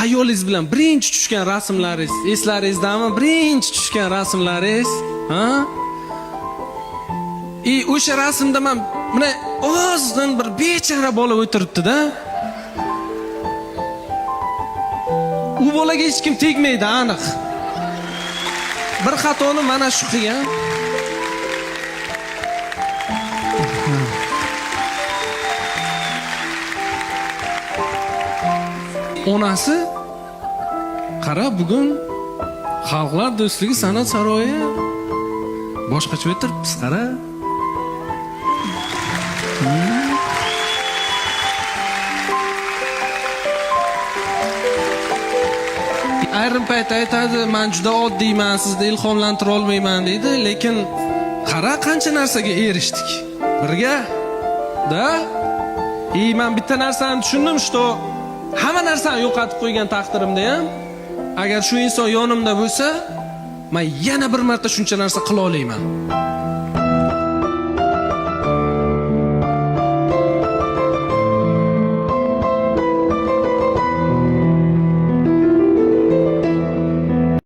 Ayolingiz bilan birinchi tushgan rasmlaringiz eslaringizdami? Birinchi tushgan rasmlaringiz, ha? И o'sha rasmda man mana ozg'in bir bechora bola o'tiribdi-da. U bolaga hech kim tegmaydi, aniq. Bir xatoni mana shu qilgan. Onasi qara, bugun Xalqlar do'stligi san'at saroyi boshqacha o'tiribmiz, qara. Ayrim payt aytadi, man juda oddiyman, sizni ilhomlantira olmayman deydi, lekin qara qancha narsaga erishdik birga. Da? И man bitta narsani tushundim, что hamma narsani yo'qotib qo'ygan taqdirimda ham agar shu inson yonimda bo'lsa, man yana bir marta shuncha narsa qila olaman.